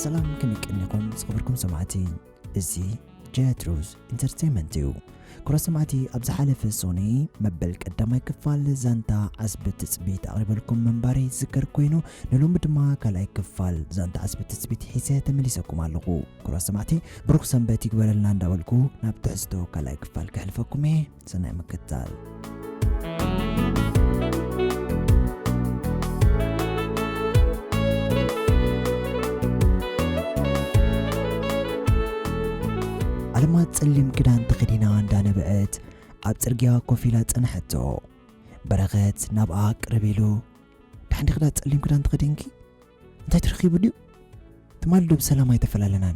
ሰላም ከመይ ቀኒኹም ዝኸበርኩም ሰማዕቲ፣ እዚ ጀትሩዝ ኢንተርቴይንመንት እዩ። ክቡራት ሰማዕቲ፣ ኣብ ዝሓለፈ ሶኒ መበል ቀዳማይ ክፋል ዛንታ ዓስቢ ትጽቢት ኣቕሪበልኩም ምንባረይ ዝዝከር ኮይኑ፣ ንሎሚ ድማ ካልኣይ ክፋል ዛንታ ዓስቢ ትጽቢት ሒዘ ተመሊሰኩም ኣለኹ። ክቡራት ሰማዕቲ፣ ብሩኽ ሰንበት ይግበረልና እንዳበልኩ ናብ ትሕዝቶ ካልኣይ ክፋል ከሕልፈኩም እየ። ሰናይ ምክትታል። ኣልማዝ ጸሊም ክዳን ተኸዲና እንዳነበዐት ኣብ ጽርግያ ኮፍ ኢላ ጸንሐቶ። በረኸት ናብኣ ቅርብ ኢሉ፣ "ደሓን ዲኺ ዳ ጸሊም ክዳን ተኸዲንኪ? እንታይ ተረኺቡ ድዩ? ትማሊ ዶ ብሰላም ኣይተፈላለናን?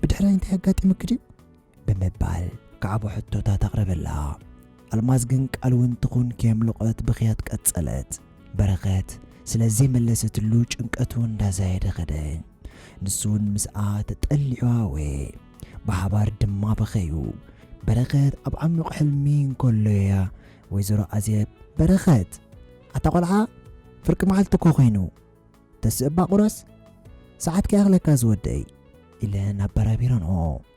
ብድሕራይ እንታይ ኣጋጢሙኪ ድዩ?" ብምባል ከዓቦ ሕቶታት ኣቕረበላ። ኣልማዝ ግን ቃል እውን ትኹን ከየምለቖት ብኽያት ቀጸለት። በረኸት ስለ ዘይመለሰትሉ ጭንቀቱ እንዳዛየደ ኸደ። ንሱ እውን ምስኣ ተጠሊዑ ኣወየ። ብሓባር ድማ በኸዩ። በረኸት ኣብ ዓሚቕ ሕልሚ እንከሎ እያ ወይዘሮ ኣዜብ፣ "በረኸት፣ ኣታ ቖልዓ፣ ፍርቂ መዓልቲ እኮ ኾይኑ፣ ተስእባ ቁረስ፣ ሰዓት ከይኣኽለካ ዝወደይ?" ኢለን ኣበራቢረንኦ።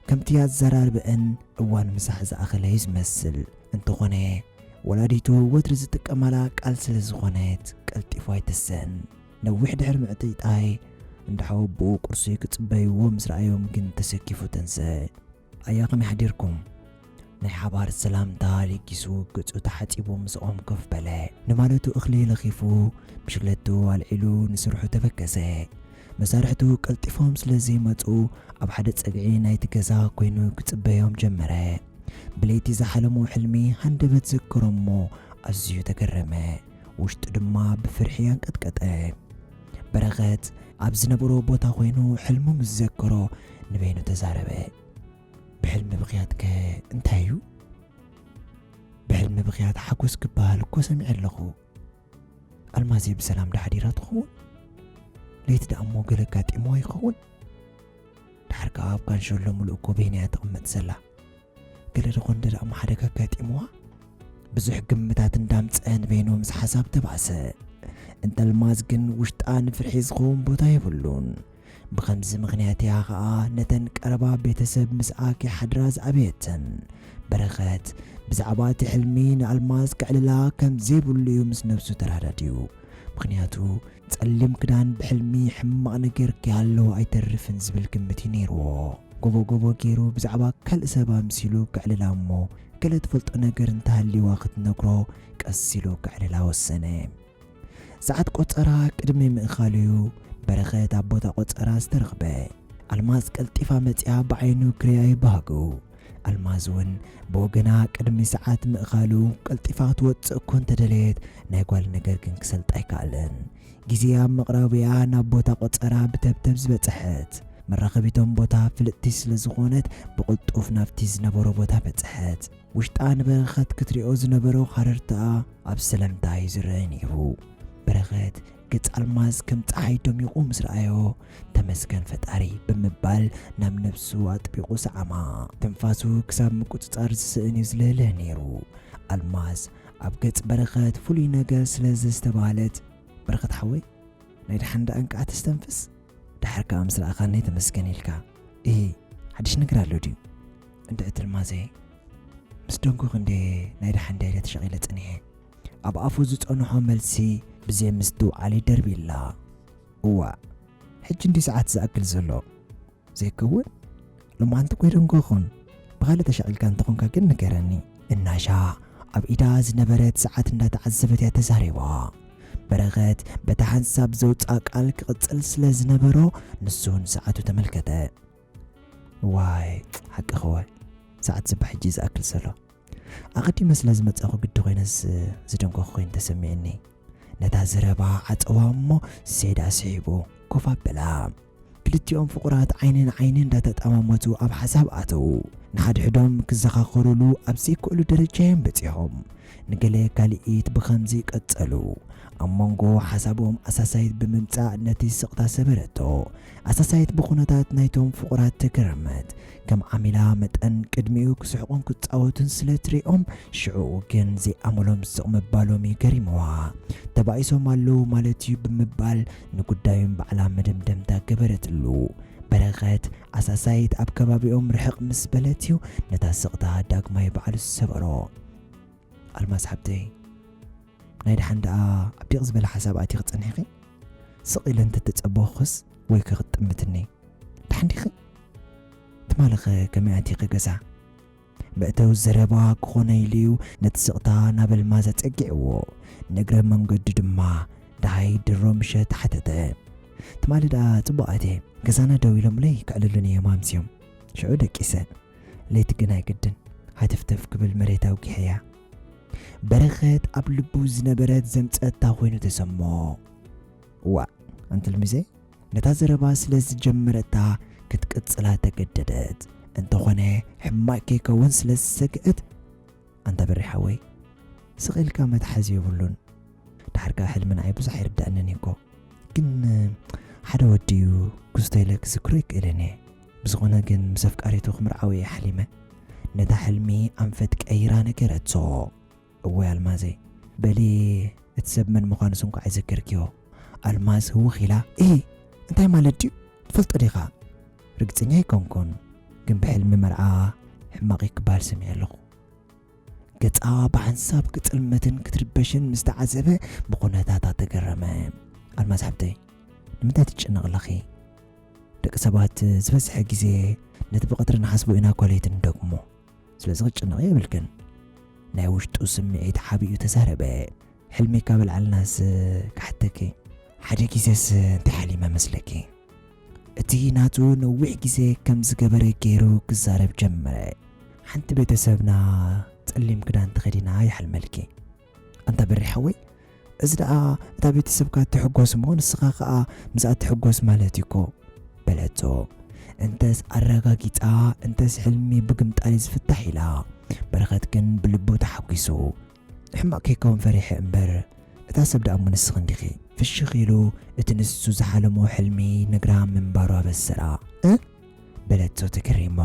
ከምቲ ኣዘራርብአን እዋን ምሳሕ ዝኣኸለ እዩ ዝመስል። እንተኾነ፣ ወላዲቱ ወትሪ ዝጥቀማላ ቃል ስለ ዝኾነት ቀልጢፉ ኣይተሰን። ነዊሕ ድሕሪ ምዕጥይጣይ፣ እንዳ ሓወቦኡ ቁርሲ ክጽበይዎ ምስ ረኣዮም ግን ተሰኪፉ ተንስአ። "ኣያ ከመይ ሓዲርኩም?" ናይ ሓባር ሰላምታ ለጊሱ ገጹ ተሓጺቡ ምስኦም ኮፍ በለ። ንማለቱ እኽሊ ለኺፉ ብሽክለቱ ኣልዒሉ ንስርሑ ተበገሰ። መሳርሕቱ ቀልጢፎም ስለ ዘይመጹ ኣብ ሓደ ጸግዒ ናይቲ ገዛ ኮይኑ ክጽበዮም ጀመረ። ብለይቲ ዝሓለሞ ሕልሚ ሃንደበት ዘከሮ እሞ ኣዝዩ ተገረመ። ውሽጡ ድማ ብፍርሒ ኣንቀጥቀጠ። በረኸት ኣብ ዝነበሮ ቦታ ኮይኑ ሕልሙ ምስ ዘከሮ ንበይኑ ተዛረበ። "ብሕልሚ ብኽያትከ እንታይ እዩ? ብሕልሚ ብኽያት ሓጎስ ክበሃል እኮ ሰሚዐ ኣለኹ። ኣልማዘይ ብሰላም ዶ ሓዲራ ትኸውን? ለይቲ ደኣ እሞ ገለ ኣጋጢምዋ ይኸውን? ደሓር ከኣ ኣብ ካንሸሎ ምሉእ እኮ በይና እያ ትቕመጥ ዘላ። ገለ ደኾን ደኣ እሞ ሓደጋ ኣጋጢምዋ?" ብዙሕ ግምታት እንዳምጸአ ንበይኑ ምስ ሓሳብ ተባእሰ። እንተ ኣልማዝ ግን ውሽጣ ንፍርሒ ዝኸውን ቦታ የብሉን። ብኸምዚ ምኽንያት እያ ኸኣ ነተን ቀረባ ቤተሰብ ምስኣ ከይሓድራ ዝኣበየተን። በረኸት ብዛዕባ እቲ ሕልሚ ንኣልማዝ ከዕልላ ከም ዘይብሉ እዩ ምስ ነብሱ ተረዳድዩ። ምኽንያቱ ጸሊም ክዳን ብሕልሚ ሕማቕ ነገር ከይሃለዎ ኣይተርፍን ዝብል ግምት እዩ ነይርዎ። ጎቦ ጎቦ ገይሩ ብዛዕባ ካልእ ሰብ ኣምሲሉ ከዕልላ እሞ ገለ ትፈልጦ ነገር እንተሃልይዋ ክትነግሮ ቀስ ኢሉ ከዕልላ ወሰነ። ሰዓት ቆጸራ ቅድሚ ምእኻሉ እዩ በረኸት ኣብ ቦታ ቆጸራ ዝተረኽበ። ኣልማዝ ቀልጢፋ መጺኣ ብዓይኑ ክሪኣ ይባህጉ። ኣልማዝ እውን ብወገና ቅድሚ ሰዓት ምእኻሉ ቀልጢፋ ክትወጽእ እኮ እንተደለየት ናይ ጓል ነገር ግን ክሰልጣ ኣይከኣለን። ግዜ ኣብ ምቕራቡ እያ ናብ ቦታ ቆጸራ ብተብተብ ዝበጽሐት። መራኸቢቶም ቦታ ፍልጥቲ ስለ ዝኾነት ብቕልጡፍ ናብቲ ዝነበሮ ቦታ በጽሐት። ውሽጣ ንበረኸት ክትሪኦ ዝነበሮ ሃረርትኣ ኣብ ሰለምታ እዩ ዝረአ ነይሩ። በረኸት ገጽ ኣልማዝ ከም ጸሓይ ደሚቑ ምስ ረኣዮ፣ "ተመስገን ፈጣሪ" ብምባል ናብ ነብሱ ኣጥቢቑ ሰዓማ። ትንፋሱ ክሳብ ምቁጽጻር ዝስእን እዩ ዝልህልህ ነይሩ። ኣልማዝ ኣብ ገጽ በረኸት ፍሉይ ነገር ስለ ዘስተብሃለት፣ "በረኸት ሓወይ፣ ናይ ደሓን ደኣ እንቃዕ ተስተንፍስ? ደሓር ከኣ ምስ ረኣኻኒ ተመስገን ኢልካ። እሂ፣ ሓድሽ ነገር ኣሎ ድዩ? እንድዒ ኣልማዘይ፣ ምስ ደንጎኺ እንድየ ናይ ደሓን ድያ ኢለ ተሸቒለ ጸኒሐ?" ኣብ ኣፉ ዝጸንሖ መልሲ ብዘይ ምስትውዓል ይደርብየላ። "እዋእ፣ ሕጂ እንድዩ ሰዓት ዝኣክል ዘሎ? ዘይከውን? ሎማዓንቲ እኮ ኣይደንጎኹን። ብኻልእ ተሸቒልካ እንተኾንካ ግን ንገረኒ." እናሻ ኣብ ኢዳ ዝነበረት ሰዓት እንዳተዓዘበት እያ ተዛሪባ። በረኸት በታ ሓንሳብ ዘውጽኣ ቃል ክቕጽል ስለ ዝነበሮ፣ ንሱ ንሰዓቱ ተመልከተ። "ዋይ፣ ሓቅኺ እወ፣ ሰዓት ጽባሕ ሕጂ ዝኣክል ዘሎ። ኣቐዲመ ስለ ዝመጻኹ ግዲ ኮይነስ ዝደንጎኹ ኮይኑ ተሰሚዕኒ።" ነታ ዘረባ ዓጸዋ እሞ ሴዳ ስሒቡ ኮፍ ኣበላ። ክልቲኦም ፍቑራት ዓይኒ ንዓይኒ እንዳተጠማመቱ ኣብ ሓሳብ ኣተዉ። ንሓድሕዶም ክዘኻኸሩሉ ኣብ ዘይክእሉ ደረጃ እዮም በጺሖም። ንገለ ካልኢት ብኸምዚ ቀጸሉ። ኣብ መንጎ ሓሳቦም ኣሳሳይት ብምምጻእ ነቲ ስቕታ ሰበረቶ። ኣሳሳይት ብኹነታት ናይቶም ፍቑራት ተገረመት። ከም ዓሚላ መጠን ቅድሚኡ ክስሕቑን ክጻወቱን ስለ ትሪኦም፣ ሽዑኡ ግን ዘይኣመሎም ስቕ ምባሎም እዩ ገሪምዋ። "ተባኢሶም ኣለዉ ማለት እዩ" ብምባል ንጉዳዮም ባዕላ መደምደምታ ገበረትሉ። በረኸት ኣሳሳይት ኣብ ከባቢኦም ርሕቕ ምስ በለት እዩ ነታ ስቕታ ዳግማይ ባዕሉ ዝሰበሮ። ኣልማዝ ሓብተይ፣ ናይ ደሓን ደኣ ኣብ ዲቕ ዝበለ ሓሳብ ኣቲኺ ጸኒሕኺ? ስቕ ኢለ እንተተጸበኹስ ወይ ከ ክትጥምትኒ? ደሓን ዲኺ? ትማልኸ ከመይ ኣቲኺ ገዛ? መእተዊ ዘረባ ክኾነ ኢሉ እዩ ነቲ ስቕታ ናብ ኣልማዝ ኣጸጊዕዎ። ንእግረ መንገዱ ድማ ደሃይ ድሮ ምሸት ሓተተ። ትማሊ ደኣ ጽቡቓት እየ። ገዛና ደው ኢሎምለይ ከዕልሉኒ እዮም ኣምስዮም። ሽዑ ደቂሰ። ለይቲ ግን ኣይግድን። ሃተፍተፍ ክብል መሬት ኣውጊሐያ። በረኸት ኣብ ልቡ ዝነበረት ዘምጸታ ኮይኑ ተሰሞ። ዋእ፣ ኣንቲ ኣልሚዘ፣ ነታ ዘረባ ስለ ዝጀመረታ ክትቅጽላ ተገደደት። እንተኾነ ሕማቕ ከይከውን ስለ ዝሰግአት፣ ኣንታ በሪ ሓወይ፣ ስቕ ኢልካ መትሓዚ የብሉን። ደሓር ከኣ ሕልሚ ንዓይ ብዙሕ ኣይርድኣንን እዩ እኮ። ግን ሓደ ወዲ እዩ ክዝቶ ኢለ ክዝክሮ ይክእልን እየ። ብዝኾነ ግን ምስ ኣፍቃሪቱ ክምርዓው እየ ሓሊመ። ነታ ሕልሚ ኣንፈት ቀይራ ነገረቶ። እወ ኣልማዘይ፣ በሊ እቲ ሰብ መን ምዃኑስ እንኳዕ ኣይዘከርክዮ። ኣልማዝ ህውኽ ኢላ፣ እሂ፣ እንታይ ማለት ድዩ? ትፈልጦ ዲኻ? ርግጸኛ ኣይኮንኩን፣ ግን ብሕልሚ መርዓ ሕማቕ እዩ ክበሃል ሰሚዐ ኣለኹ። ገጻ ብሓንሳብ ክጥልመትን ክትርበሽን ምስ ተዓዘበ ብኹነታታ ተገረመ። ኣልማዝ ሓብተይ፣ ንምንታይ ትጨነቕ ኣለኺ? ደቂ ሰባት ዝበዝሐ ግዜ ነቲ ብቐትሪ ንሓስቦ ኢና እኳ ለይቲ ንደግሞ። ስለዚ ክትጭነቒ የብልክን። ናይ ውሽጡ ስምዒት ሓቢኡ ተዛረበ። ሕልሚ ካብ ኣልዓልናስ ክሓተኪ። ሓደ ግዜስ እንታይ ሓሊመ መስለኪ? እቲ ናቱ ነዊሕ ግዜ ከም ዝገበረ ገይሩ ክዛረብ ጀመረ። ሓንቲ ቤተሰብና ጸሊም ክዳን ተኸዲና ይሓልመልኪ። ኣንታ በሪ ሓወይ፣ እዚ ደኣ እታ ቤተሰብካ ትሕጎስ እሞ ንስኻ ኸኣ ምስኣ ትሕጎስ ማለት እዩ እኮ፣ በለቶ። እንተስ ኣረጋጊጻ፣ እንተስ ሕልሚ ብግምጣል ዝፍታሕ ኢላ። በረኸት ግን ብልቡ ተሓጒሱ። ሕማቕ ከይከውን ፈሪሐ እምበር፣ እታ ሰብ ደኣ እሞ ንስኺ እንዲኺ። ፍሽኽ ኢሉ እቲ ንሱ ዝሓለሞ ሕልሚ ነግራ ምንባሩ ኣበሰራ። እ? በለቶ ተገሪማ።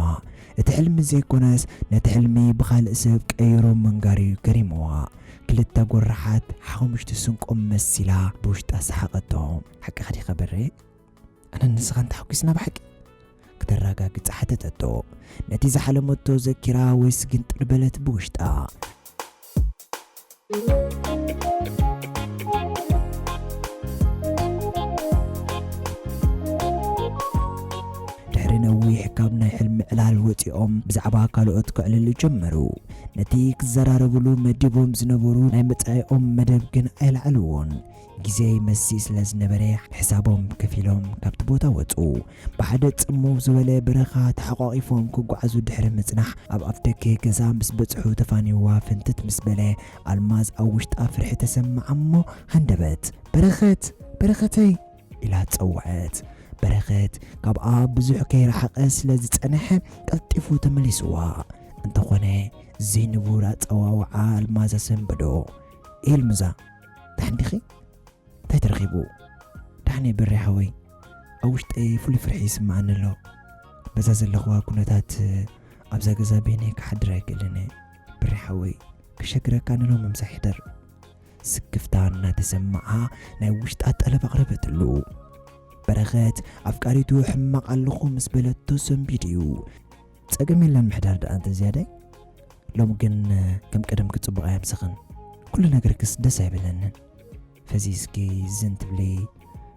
እቲ ሕልሚ ዘይኮነስ ነቲ ሕልሚ ብኻልእ ሰብ ቀይሩ ምንጋሩ እዩ ገሪምዋ። ክልተ ጎራሓት ሓሙሽተ ስንቆም መሲላ ብውሽጣ ሰሓቐቶ። ሓቅኻ ዲኻ በሬ? ኣነን ንስኻን ተሓጒስና ብሓቂ? ክተረጋግጽ ሓተተቶ። ነቲ ዝሓለመቶ ዘኪራ ወይ ስግንጥር በለት ብውሽጣ። ድሕሪ ነዊሕ ካብ ናይ ሕልሚ ዕላል ወጺኦም ብዛዕባ ካልኦት ከዕልሉ ጀመሩ። ነቲ ክዘራረብሉ መዲቦም ዝነበሩ ናይ መጻኢኦም መደብ ግን ኣየልዓልዎን። ግዜ ይመሲ ስለ ዝነበረ ሕሳቦም ከፊሎም ካብቲ ቦታ ወጹ። ብሓደ ጽምው ዝበለ በረኻ ተሓቋቒፎም ክጓዓዙ ድሕሪ ምጽናሕ ኣብ ኣፍደገ ገዛ ምስ በጽሑ ተፋኒዋ ፍንትት ምስ በለ ኣልማዝ ኣብ ውሽጣ ፍርሒ ተሰምዓ እሞ ሃንደበት። በረኸት! በረኸተይ! ኢላ ጸውዐት። በረኸት ካብኣ ብዙሕ ከይረሓቐ ስለ ዝጸንሐ ቀልጢፉ ተመሊስዋ። እንተኾነ ዘይንቡር ኣጸዋውዓ ኣልማዝ ኣሰንበዶ። ኤልምዛ! ደሓን ዲኺ? እንታይ ተረኺቡ? ደሓን እየ በሬ ሓወይ። ኣብ ውሽጠይ ፍሉይ ፍርሒ ይስምዓኒ ኣሎ። በዛ ዘለኽዋ ኩነታት ኣብዛ ገዛ በይነይ ክሓድር ኣይክእልን እየ። በሬ ሓወይ፣ ክሸግረካ ንሎሚ ምሳሕ ይሕደር። ስክፍታ እናተሰምዓ ናይ ውሽጣ ጠለብ ኣቕረበትሉ። በረኸት ኣፍቃሪቱ ሕማቕ ኣለኹ ምስ በለቶ ሰንቢዱ እዩ። ጸገም የለን ምሕዳር ደኣ እንተ ዝያዳይ። ሎሚ ግን ከም ቀደምኪ ጽቡቕ ኣየምሰኽን። ኩሉ ነገርክስ ደስ ኣይበለንን። ፈዚዝኪ ዝን ትብሊ፣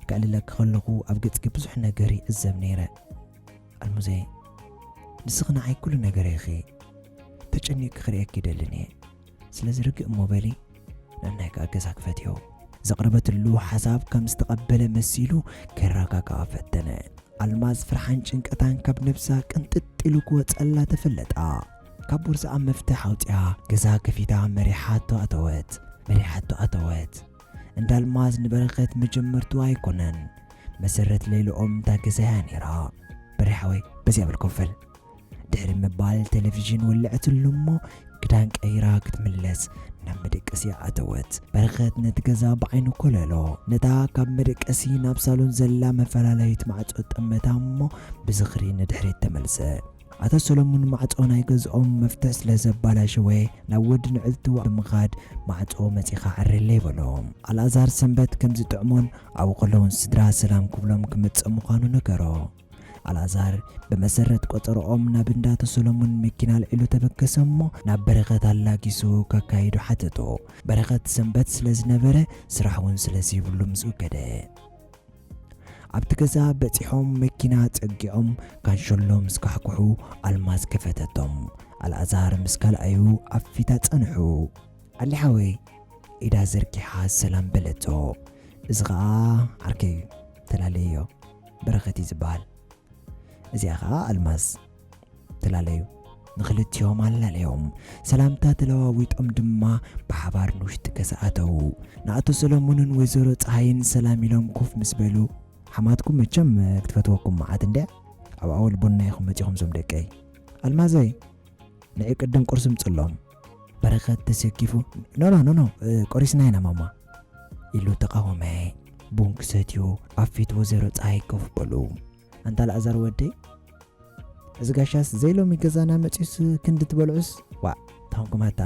ከዕልለኪ ከለኹ ኣብ ገጽኪ ብዙሕ ነገር ይዕዘብ ነይረ። ኣልሙዘይ፣ ንስኺ ንዓይ ኩሉ ነገረይ ኢኺ። ተጨኒቕኪ ክርእየኪ ይደልን እየ። ስለዚ ርግእ እሞ በሊ፣ ንዕናይ ከኣ ገዛ ክፈትዮ። ዘቕረበትሉ ሓሳብ ከም ዝተቐበለ መሲሉ ከረጋግኣ ፈተነ። ኣልማዝ ፍርሓን ጭንቀታን ካብ ነብሳ ቅንጥጥ ኢሉ ክወጸላ ተፈለጣ። ካብ ቦርሳኣ መፍትሕ ኣውጺኣ ገዛ ከፊታ መሪሓቶ ኣተወት። መሪሓቶ ኣተወት። እንዳ ኣልማዝ ንበረኸት መጀመርቱ ኣይኮነን። መሰረት ሌልኦም እታ ገዛ እያ ነይራ። በሬ ሓወይ፣ በዚኣ በል ኮፈል። ድሕሪ ምባል ቴሌቪዥን ወልዐትሉ እሞ ክዳን ቀይራ ክትምለስ ናብ መደቀሲኣ ኣተወት። በረኸት ነቲ ገዛ ብዓይኑ ኮለሎ። ነታ ካብ መደቀሲ ናብ ሳሎን ዘላ መፈላለዪት ማዕጾ ጠመታ እሞ ብዝኽሪ ንድሕሪት ተመልሰ። ኣቶ ሰሎሙን ማዕጾ ናይ ገዝኦም መፍትሕ ስለ ዘባላሸወ ናብ ወዲ ንዕልቱ ብምኻድ ማዕጾ መጺኻ ዓርለይ በሎ። ኣልኣዛር ሰንበት ከም ዝጥዕሞን ኣብኡ ከለውን ስድራ ሰላም ክብሎም ክመጽእ ምዃኑ ነገሮ። ኣልኣዛር ብመሰረት ቆጸሮኦም ናብ እንዳ ኣቶ ሰሎሙን መኪና ኣልዒሉ ተበገሰ እሞ ናብ በረኸት ኣላጊሱ ከካይዶ ሓተቶ። በረኸት ሰንበት ስለ ዝነበረ ስራሕ እውን ስለ ዘይብሉ ምስኡ ከደ። ኣብቲ ገዛ በጺሖም መኪና ጸጊዖም ካንሸሎ ምስ ካሕኩሑ ኣልማዝ ከፈተቶም። ኣልኣዛር ምስ ካልኣዩ ኣብ ፊታ ጸንሑ። ኣሊ ሓወይ፣ ኢዳ ዘርጊሓ ሰላም በለቶ። እዚ ኸኣ ዓርከይ እዩ፣ ተላለዮ፣ በረኸት እዩ ዝበሃል። እዚኣ ኸኣ ኣልማዝ። ተላለዩ። ንኽልቲኦም ኣላለዮም። ሰላምታ ተለዋዊጦም ድማ ብሓባር ንውሽጢ ገዛ ኣተዉ። ንኣቶ ሰለሙንን ወይዘሮ ፀሃይን ሰላም ኢሎም ኮፍ ምስ በሉ፣ ሓማትኩም መቸም ክትፈትወኩም መዓት እንድያ። ኣብ ኣወል ቡና ኢኹም መጺኹም ዞም ደቀይ። ኣልማዘይ፣ ንዒ ቅድም ቁርሲ ምጽሎም። በረኸት ተሰኪፉ፣ ኖ፣ ኖ፣ ኖ፣ ኖ፣ እ፣ ቆሪስና ኢና ማማ፣ ኢሉ ተቓወመ። ቡን ክሰትዩ ኣብ ፊት ወይዘሮ ፀሃይ ኮፍ በሉ። ኣንታ ኣልኣዛር ወደይ፣ እዚ ጋሻስ ዘይሎሚ ገዛና መጺኡስ ክንዲ ትበልዑስ? ዋእ፣ ታንኩም ኣታ።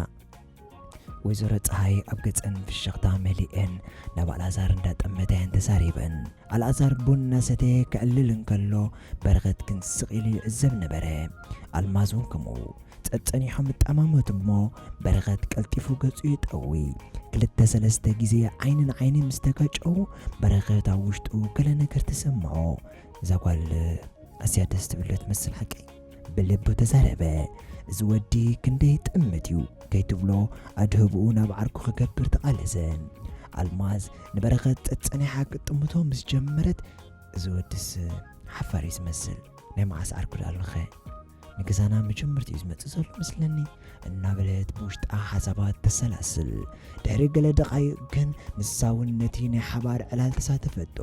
ወይዘሮ ፀሃይ ኣብ ገጸን ፍሽኽታ መሊኤን ናብ ኣልኣዛር እንዳጠመታ እየን ተዛሪበን። ኣልኣዛር ቡን እናሰተየ ከዕልል እንከሎ በረኸት ግን ስቕ ኢሉ ይዕዘብ ነበረ። ኣልማዝ እውን ከምኡ። ጸጸኒሖም እጣማመቱ እሞ በረኸት ቀልጢፉ ገጹ ይጠዊ። ክልተ ሰለስተ ግዜ ዓይኒ ንዓይኒ ምስ ተጋጨዉ በረኸት ኣብ ውሽጡ ገለ ነገር ተሰምዖ። እዛ ጓል ኣዝያ ደስ ትብል ዶ ትመስል ሓቀይ? ብልቡ ተዛረበ። እዚ ወዲ ክንደይ ጥምት እዩ ከይትብሎ ኣድህብኡ ናብ ዓርኩ ክገብር ተቓለሰ። ኣልማዝ ንበረኸት ጸጸኒሓ ክትጥምቶ ምስ ጀመረት፣ እዚ ወድስ ሓፋር እዩ ዝመስል። ናይ መዓስ ዓርኩ ደኣ ኣለኸ? ንገዛና መጀመርታ እዩ ዝመጽእ ዘሎ መስለኒ፣ እናበለት ብውሽጣ ሓሳባት ተሰላስል። ድሕሪ ገለ ደቓይቕ ግን ንሳ እውን ነቲ ናይ ሓባር ዕላል ተሳተፈቶ።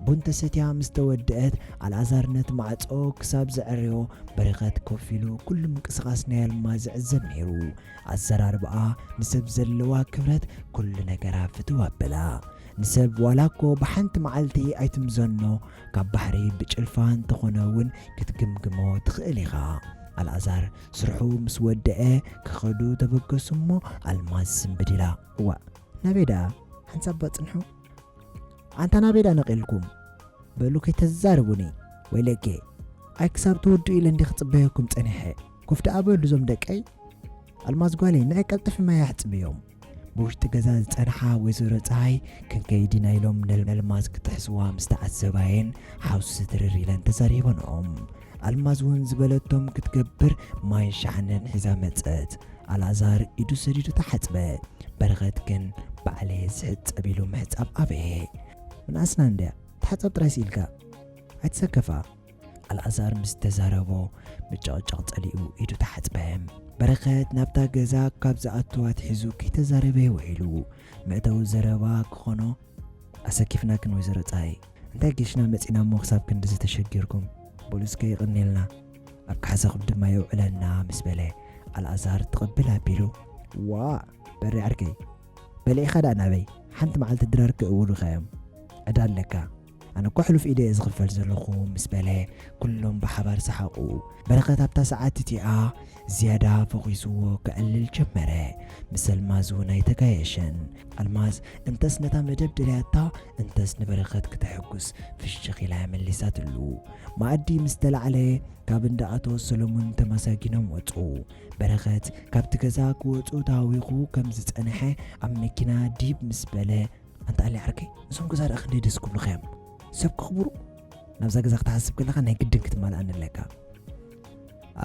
ቡን ተሰትያ ምስ ተወድአት፣ ኣልኣዛር ነቲ ማዕጾ ክሳብ ዘዐርዮ፣ በረኸት ኮፍ ኢሉ ኩሉ ምንቅስቓስ ናይ ኣልማዝ ይዕዘብ ነይሩ። ኣዘራርባኣ፣ ንሰብ ዘለዋ ክብረት፣ ኩሉ ነገራ ፍትው ኣበላ። ንሰብ ዋላ እኮ ብሓንቲ መዓልቲ ኣይትምዘኖ፣ ካብ ባሕሪ ብጭልፋ እንተኾነ እውን ክትግምግሞ ትኽእል ኢኻ። ኣልኣዛር ስርሑ ምስ ወደአ ክኸዱ ተበገሱ እሞ ኣልማዝ ስንብድ ኢላ። እዋእ፣ ናበይ ደኣ? ሓንሳብ ባ ጽንሑ። ኣንታ ናበይ ደኣ ነቒልኩም? በሉ ከይተዛርቡኒ። ወይለኬ፣ ኣይ ክሳብ ትውድኡ ኢለ እንዲ ክጽበየኩም ጸኒሐ። ኮፍ ደኣ በሉ እዞም ደቀይ። ኣልማዝ ጓለይ፣ ንዒ ቀልጥፊ ማይ ኣሕጽብዮም። ብውሽጢ ገዛ ዝጸንሓ ወይዘሮ ጸሃይ ክንከይድ ኢና ኢሎም ነል-፣ ነልማዝ ክጥሕስዋ ምስ ተዓዘባየን ሓውሲ ትርር ኢለን ተዛሪበንኦም። ኣልማዝ እውን ዝበለቶም ክትገብር ማይን ሻሕንን ሒዛ መጸት። ኣልኣዛር ኢዱ ሰዲዱ ተሓጽበ። በረኸት ግን ባዕለየ ዝሕጸብ ኢሉ ምሕጻብ ኣበየ። ምንኣስና እንድያ፣ ተሓጸብ ጥራይ ስኢልካ። ኣይትሰከፋ። ኣልኣዛር ምስ ተዛረቦ፣ ምጭቕጫቕ ጸሊኡ ኢዱ ተሓጽበ። በረኸት ናብታ ገዛ ካብ ዝኣቱ ኣትሒዙ ከይተዛረበ ውዒሉ። መእተዊ ዘረባ ክኾኖ ኣሰኪፍናክን ወይዘሮ ጸሃይ። እንታይ ጌሽና መጺና እሞ ክሳብ ክንድዚ ተሸጊርኩም? በሉ እስከ ይቕኔልና፣ ኣብ ካሕሳኹም ድማ የውዕለና ምስ በለ ኣልኣዛር ትቕብል ኣቢሉ፣ ዋእ በሪ ዓርከይ፣ በሊዕኻ ደኣ ናበይ? ሓንቲ መዓልቲ ድራር ክእውሉኻ እዮም። ዕዳ ኣለካ። ኣነ እኮ ሕሉፍ ኢደ እየ ዝኽፈል ዘለኹ ምስ በለ ኩሎም ብሓባር ሰሓቑ። በረኸት ኣብታ ሰዓት እቲኣ ዝያዳ ፈኺስዎ ከዕልል ጀመረ። ምስ ኣልማዝ እውን ኣይተጋየሸን። ኣልማዝ እንተስ ነታ መደብ ደልያታ እንተስ ንበረኸት ክተሐጉስ ፍሽኽ ኢላ እያ መሊሳትሉ። መኣዲ ምስ ተላዕለ ካብ እንዳ ኣቶ ሰሎሙን ተመሳጊኖም ወጹ። በረኸት ካብቲ ገዛ ክወጹ ተሃዊኹ ከም ዝጸንሐ ኣብ መኪና ዲብ ምስ በለ፣ ኣንታ ኣሊ ዓርከይ፣ እዞም ገዛ ደኣ ክንደይ ደስ ክብሉኻ እዮም። ሰብ ከኽብሩ። ናብዛ ገዛ ክትሓስብ ከለኻ ናይ ግድን ክትማልኣኒ ኣለካ።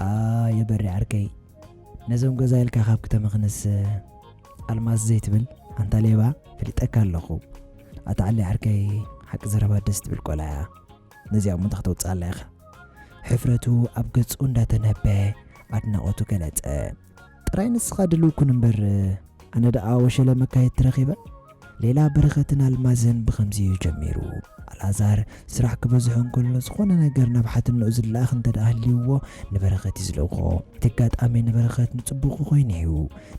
ኣየ በሪ ዓርከይ፣ ነዞም ገዛ ኢልካ ካብ ክተመኽንስ ኣልማዝ ዘይትብል ኣንታ ሌባ፣ ፈሊጠካ ኣለኹ። ኣታ ኣሊ ዓርከይ፣ ሓቂ ዘረባ ደስ ትብል ቆልዓ እያ። ነዚኣ እሞ እንታይ ከተውፅኣላ ኢኻ? ሕፍረቱ ኣብ ገጹ እንዳተነበ ኣድናቖቱ ገለጸ። ጥራይ ንስኻ ድልው ኩን እምበር፣ ኣነ ደኣ ወሸለ መካየድቲ ረኺበ? ሌላ በረኸትን ኣልማዝን ብኸምዚ እዩ ጀሚሩ። ኣልኣዛር ስራሕ ክበዝሖ እንከሎ ዝኾነ ነገር ናብ ሓትንኡ ዝለኣኽ እንተ ደኣ ሃልይዎ ንበረኸት እዩ ዝልእኾ። እቲ ኣጋጣሚ ንበረኸት ንጽቡቑ ኮይኑ እዩ።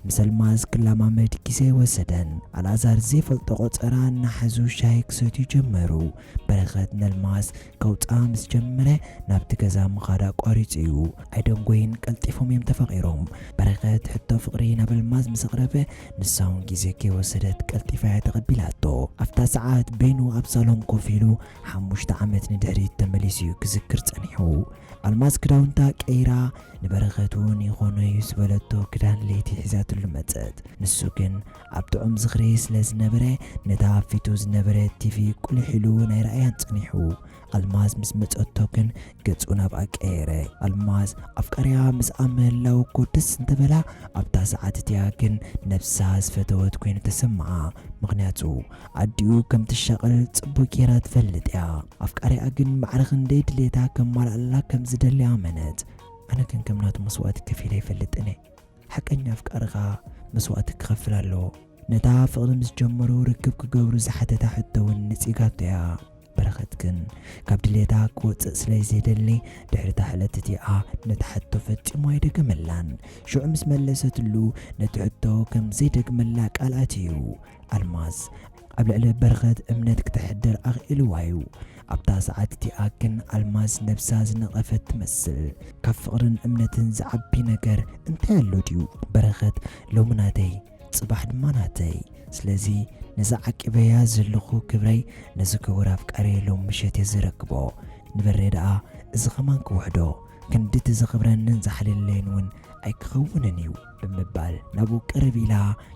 ምስ ኣልማዝ ክለማመድ ግዜ ኣይወሰደን። ኣልኣዛር ዘይፈልጦ ቆጸራ እናሓዙ ሻሂ ክሰትዩ ጀመሩ። በረኸት ነልማዝ ከውጽኣ ምስ ጀመረ ናብቲ ገዛ ምኻድ ኣቋሪጹ እዩ። ኣይደንጎይን ቀልጢፎም እዮም ተፋቒሮም። በረኸት ሕቶ ፍቕሪ ናብ ኣልማዝ ምስ ኣቕረበ፣ ንሳ እውን ግዜ ከይወሰደት ቀልጢፋ እያ ተቐቢላቶ። ኣብታ ሰዓት በይኑ ኣብ ሳሎን ኮፍ ኢሉ ኢሉ ሓሙሽተ ዓመት ንድሕሪት ተመሊሱ እዩ ክዝክር ጸኒሑ። ኣልማዝ ክዳውንታ ቀይራ፣ ንበረኸት እውን ይኾኖ እዩ ዝበለቶ ክዳን ለይቲ ሒዛትሉ መጸት። ንሱ ግን ኣብ ጥዑም ዝኽሪ ስለ ዝነበረ፣ ነታ ኣብ ፊቱ ዝነበረ ቲቪ ቁልሕ ኢሉ ናይ ረኣያን ጸኒሑ። ኣልማዝ ምስ መጸቶ ግን ገጹ ናብኣ ቀየረ። ኣልማዝ ኣፍቃሪኣ ምስኣ ምህላው እኮ ደስ እንተበላ፣ ኣብታ ሰዓት እቲኣ ግን ነብሳ ዝፈተወት ኮይኑ ተሰምዓ። ምኽንያቱ ኣዲኡ ከም ትሻቐል ጽቡቅ ጌራ ትፈልጥ እያ። ኣፍቃሪኣ ግን ማዕረ ክንደይ ድሌታ ከማልኣላ ከም ዝደሊ ኣመነት። ኣነ ግን ከም ናቱ መስዋእቲ ከፊለ ኣይፈልጥን እየ። ሓቀኛ ኣፍቃሪ ከኣ መስዋእቲ ክኸፍል ኣለዎ። ነታ ፍቕሪ ምስ ጀመሩ ርክብ ክገብሩ ዝሓተታ ሕቶ እውን ንጺጋቶ እያ። በረኸት ግን ካብ ድሌታ ክወጽእ ስለ ዘይደሊ፣ ድሕሪ እታ ዕለት እቲኣ ነታ ሕቶ ፈጺሙ ኣይደገመላን። ሽዑ ምስ መለሰትሉ፣ ነቲ ሕቶ ከም ዘይደግመላ ቃል ኣትዩ። ኣልማዝ ኣብ ልዕሊ በረኸት እምነት ክተሕድር ኣኽኢልዋ እዩ። ኣብታ ሰዓት እቲኣ ግን ኣልማዝ ነብሳ ዝነቐፈት ትመስል። ካብ ፍቕርን እምነትን ዝዓቢ ነገር እንታይ ኣሎ ድዩ? በረኸት ሎሚ ናተይ፣ ጽባሕ ድማ ናተይ። ስለዚ ነዛ ዓቂበያ ዘለኹ ክብረይ፣ ነዚ ክቡር ኣፍቃሪየ ሎም ምሸት እየ ዝረክቦ። ንበሬ ደኣ እዚ ኸማን ክውሕዶ፣ ክንዲ እቲ ዘኽብረንን ዝሓልለይን እውን ኣይክኸውንን እዩ ብምባል ናብኡ ቅርብ ኢላ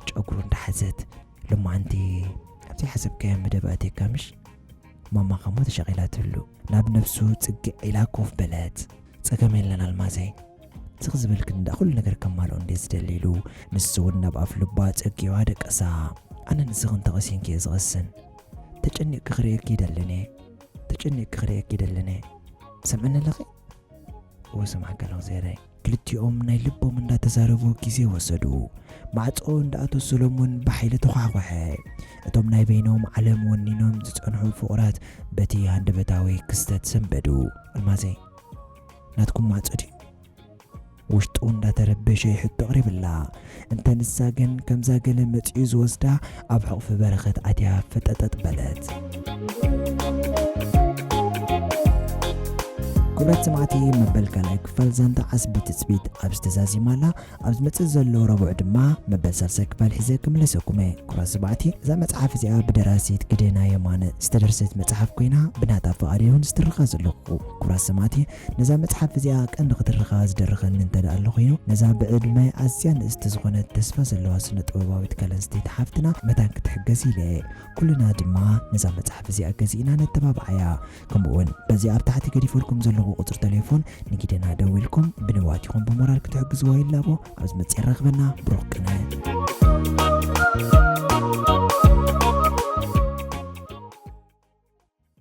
ጨጉሩ እንዳሓዘት፣ ሎማዓንቲ ኣብቲ ሓሰብካዮ መደብ ኣትየካ ምሽ? ማማ ኸሞ ተሸቒላትሉ ናብ ነብሱ ጽግዕ ኢላ ኮፍ በለት። ጸገም የለን ኣልማዘይ፣ ስኽ ዝበልክን ደኣ ኩሉ ነገር ከማልኦ እንድየ ዝደሊ ኢሉ፣ ንሱ እውን ናብ ኣፍ ልባ ጸጊዋ ደቀሳ። ኣነ ንስኽን ተቐሲንኪ እየ ዝቐስን። ተጨኒቕኪ ክርእየኪ ይደልን እየ። ተጨኒቕኪ ክርእየኪ ይደልን እየ። ትሰምዕኒ ኣለኺ? እወ ሰማዕካ ኣለኹ ዜረይ። ክልቲኦም ናይ ልቦም እንዳተዛረቡ ግዜ ወሰዱ። ማዕጾ እንዳኣቶ ሰሎሞን ብሓይሊ ተዃሕኮሐ። እቶም ናይ በይኖም ዓለም ወኒኖም ዝጸንሑ ፍቑራት በቲ ሃንደበታዊ ክስተት ሰንበዱ። ኣልማዘይ፣ ናትኩም ማዕጾ ድዩ? ውሽጡ እንዳተረበሸ ሕቶ ኣቕሪብላ። እንተ ንሳ ግን ከምዛ ገለ መጺኡ ዝወስዳ ኣብ ሕቑፊ በረኸት ኣትያ ፈጠጠጥ በለት። ክቡራት ሰማዕቲ፣ መበል ካልኣይ ክፋል ዛንታ ዓስቢ ትጽቢት ኣብዚ ተዛዚማ ኣላ። ኣብ ዝመጽእ ዘሎ ረቡዕ ድማ መበል ሳልሳይ ክፋል ሒዘ ክምለሰኩም እየ። ክቡራት ሰማዕቲ፣ እዛ መጽሓፍ እዚኣ ብደራሲት ግደና የማነ ዝተደርሰት መጽሓፍ ኮይና፣ ብናታ ፍቓድ እውን ዝትርኻ ዘለኹ። ክቡራት ሰማዕቲ፣ ነዛ መጽሓፍ እዚኣ ቀንዲ ክትርኻ ዝደርኸኒ እንተ ደኣ ኣሎ ኮይኑ፣ ነዛ ብዕድመ ኣዝያ ንእስቲ ዝኾነት ተስፋ ዘለዋ ስነ ጥበባዊት ጓል ኣንስተይቲ ሓፍትና መታን ክትሕገዝ ኢለ እየ። ኩልና ድማ ነዛ መጽሓፍ እዚኣ ገዚእና ነተባብዓያ። ከምኡ እውን በዚ ኣብ ታሕቲ ገዲፈልኩም ዘለኹ ቁጽሪ ቴሌፎን ንጊደና ደዊልኩም ብንዋት ይኹን ብሞራል ክትሕግዝዋ ይላቦ። ኣብ ዝመጽእ የራኽበና። ብሩኽ ቅነ።